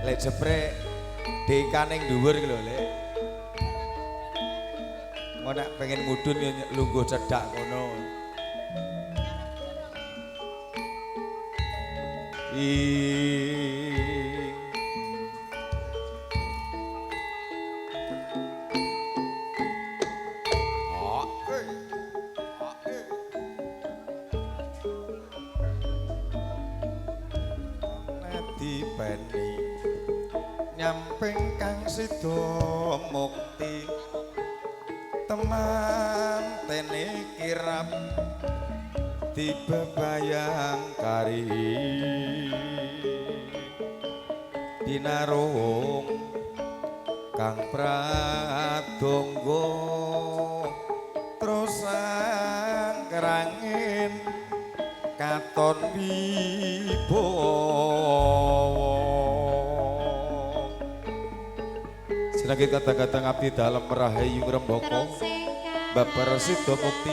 Lek jepre deka ning dhuwur iki lho, Lek. Engko nek pengen mudhun ya lungguh cedhak kono. Ing dipeni nyamping kang sida mukti temantene kirap dibebayang kari dinarung kang pradonga terus angkrangin katon wibawa. Sinagit kata-kata ngabdi dalem Rahayu Ngrembaka Babar Sida Mukti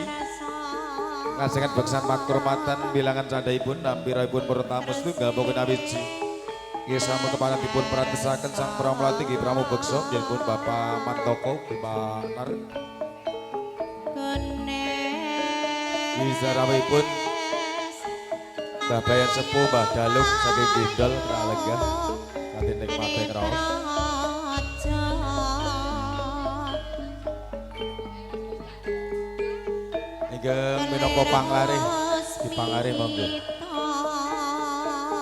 ngajengan beksan makurmatan bilangan candhaipun nampi rawuhipun para tamu setunggal boga nawiji. Nggih sampun kepareng dipun prantesaken Sang Pramlati nggih Pramu Beksa nggih Bapak Mantoko Bimanar. Wisarawipun Mbah Bayan Sepuh Mbah Dalung saking Gendol Kralenggah kanthi nikmate ngraos. Ingkang minangka panglarih dipangarih monggo.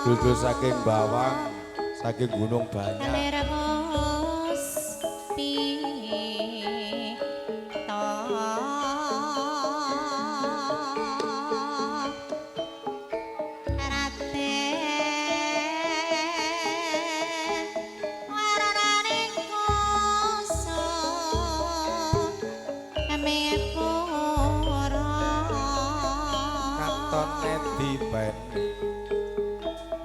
Dul-dul saking Bawang, saking Gunung Banyak.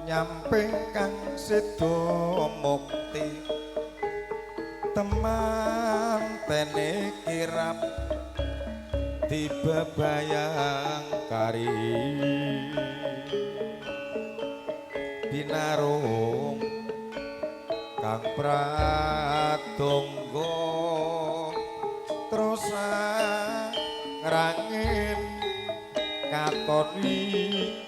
Nyamping kang sida mukti temantene kirap dibebayang kari binarung kang pradonga terus ngrangin katon wibawa.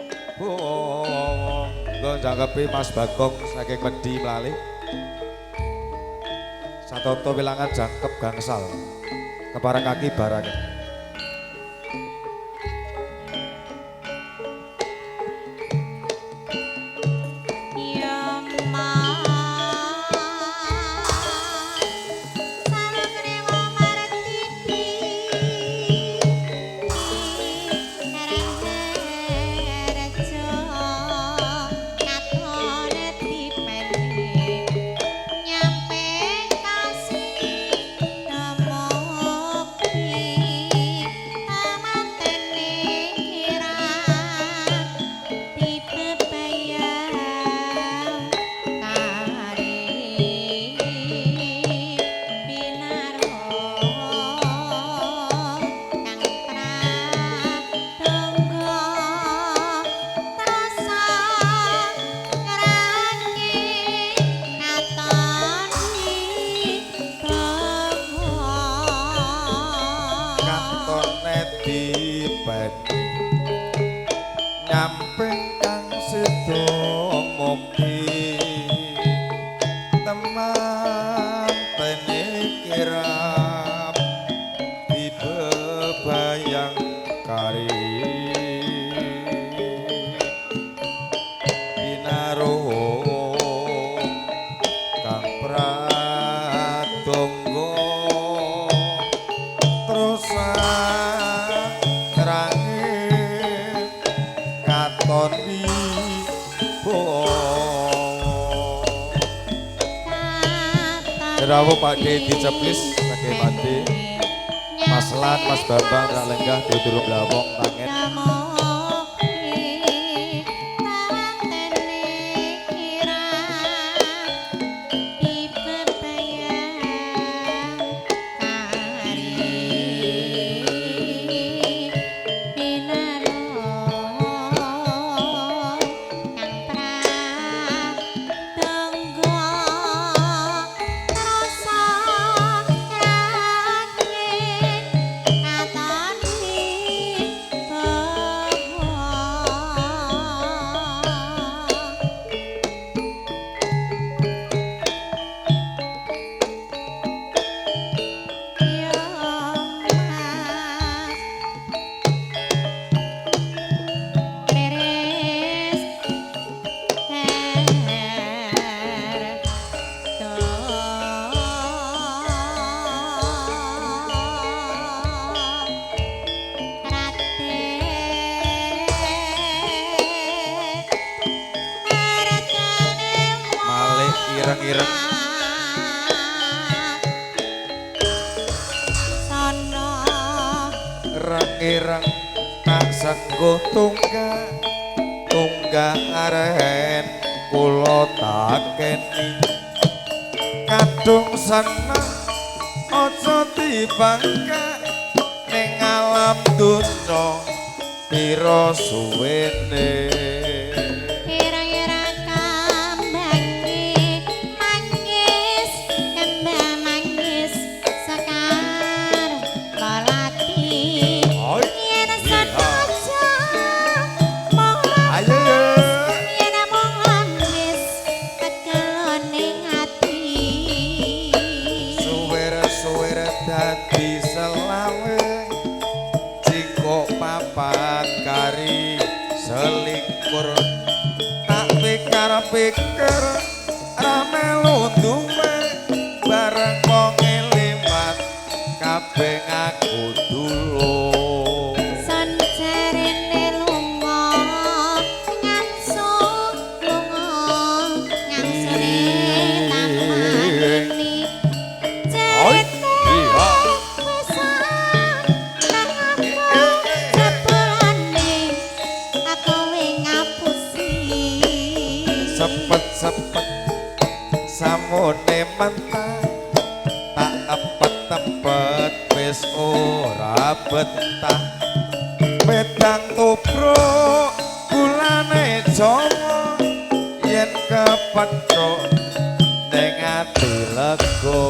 Monggo jangkepi Mas Bagong saking Mendi Mlali. Satoto wilangan jangkep gangsal. Kepareng kaki barang. Nyamping kang sida mukti temantene kirap dibebayang kari binarung kang pradonga terus ngrangin katon wibawa. Rawuh Pak D diceplis saking Pak D Mas Lan, Mas Bambang, Ralenggah, Dudurung Blawong, Tangen. Ireng-ireng. Sono Reng-ireng tak sengguh tunggak tunggak aren kula takeni kadung seneng aja dibangga ning alam donya pira suwene. Ireng-ireng kambange mangis kembang mangis sekar melati yen senaja mung Ayo yen mung lamis tegelone ati. Suwer-suwer dadi selawe jikok papat kari selikur tak pikir-pikir ra melu duwe bareng wong limat kabeh ngaku dulur. Son jarene lunga ngangsu lunga ngangsune tamanini cerite wis nang aku jebulane aku ngapusi. Sepet-sepet samone mentah tak empet-empet wis ora betah wedang tubruk gulane Jawa yen kepethuk ning ati lega.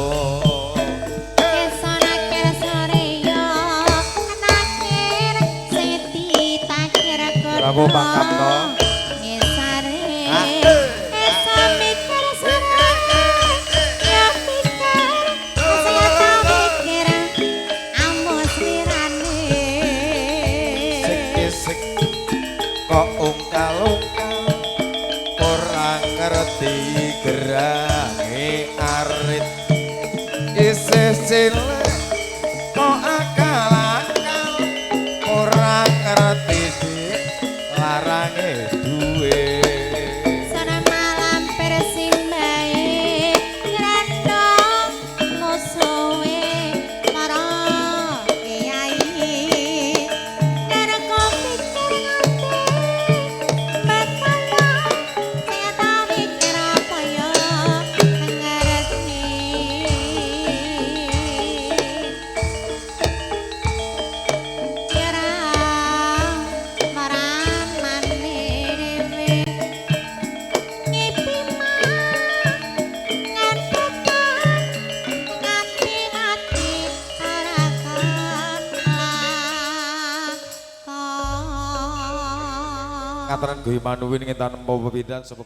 Kesana sore yo nakir sing ditakir kono. Bravo, Pak Kamto. Ngesare esa mikir sore yo mikir sing tak mikir amos lirane. Sik-sik kok ungkal-ungkal ora ngerti gerange arit isih cilik kok akal-akal ora ngerti dik larange duwe. Sana malam persimbahe ngrandong musuhe para kiai. Neraka pikir nganti bataya sing tak mikir apa ya ngerti. Ora maramane dhewe ngipi mangan nganti mati ora kelakon. Ngaturan guyu manuwin ing tanem pepidan sapa.